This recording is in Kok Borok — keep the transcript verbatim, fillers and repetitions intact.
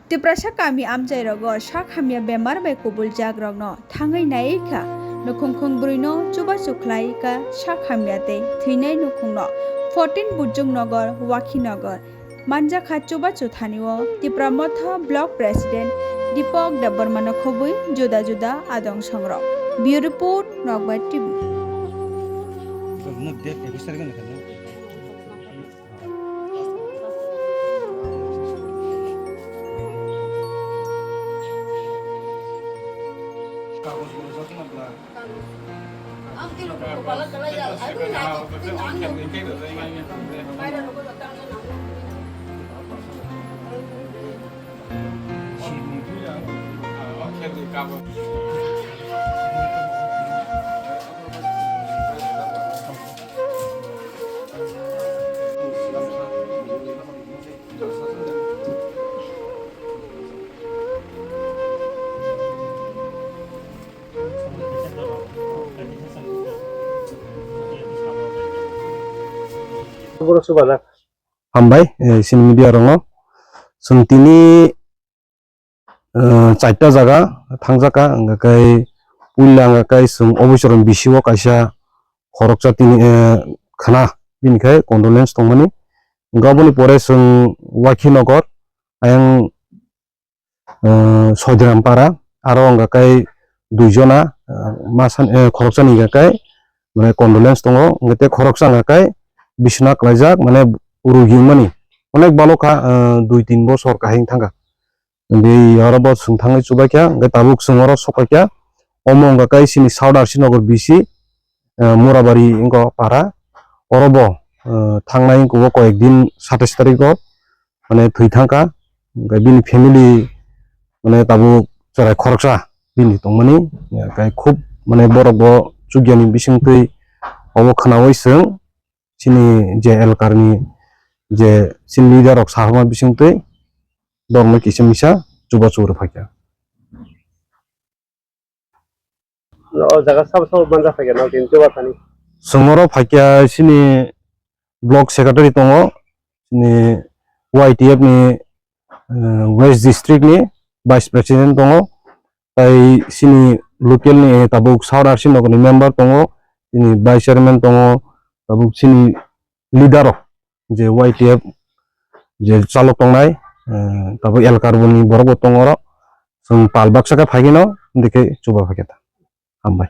Tiprasa kami amchairogo sak hamya bemar bai kubuljak rokno thangwi naiwi kha, nukhung khung brwino chubachu khlai kha sak hamya tei thwinai nukhungno fourteen Bujung Nagar, Wakhi Nagar, manjakha chubachu thanio Tipra Motha Block President Deepak Debbarmano khobwi juda juda adong songrok. Bureau Report, Nokbar T V. Hambai, eh, chini media rokno. Chwng tini, eh, charta jaga thangjak kha, hwnkha khe puila hwnkha khe chwng oboichoroni bisingo kaisa khoroksa tini, eh, khna, bini khe condolence tongmani. Hwnkhe aboni pore chwng Wakhi Nagar, ayang eh, Soidiram para, aro wngkha khe duijona, eh, masa, eh, khoroksani hwnkha khe, mane, condolence tongo, hwnkhe tei khoroksa wngkha khe bisina klaijak, mane, rugi wngmani onek balok kha, eh, dui tin bosor kahing thangkha. Hwnkhe oro bo chwng thangwi chubaikha, hwnkhe tabuk chwng oro sokphaikha, omo wngkha khe chini South R C Nagar B C, eh, Murabari wngkha para, oro bo, eh, thangnai wngkha o koyek din satais tarikgo, mane, thwi thangkha, hwnkhe bini family, mane, tabuk chwrai khoroksa bini tongmani, hwnkhe khub, mane, borok bo chukyani bisingtwi obo khnaui chwng chini je elkarni je chini leader rok saharma bisingtwi borokno kisa misa chubachu rwphaikha. O jaga sabo sabo manja phaikha no tin chuba thani. Chwng oro phaikha chini block secretary tongo, chini Y T F ni, eh, West District ni vice president tongo, tai chini local ni tabuk South R C Nagar ni member tongo, chini vice chairman tongo, tabuk chini leader rok je Y T F je chalok tongnai, eh, tabuk elkar boni borok bo tongo oro. Chwng pal baksa khe phaikhe no, hwnkhe chuba phaikhe ta. Hambai.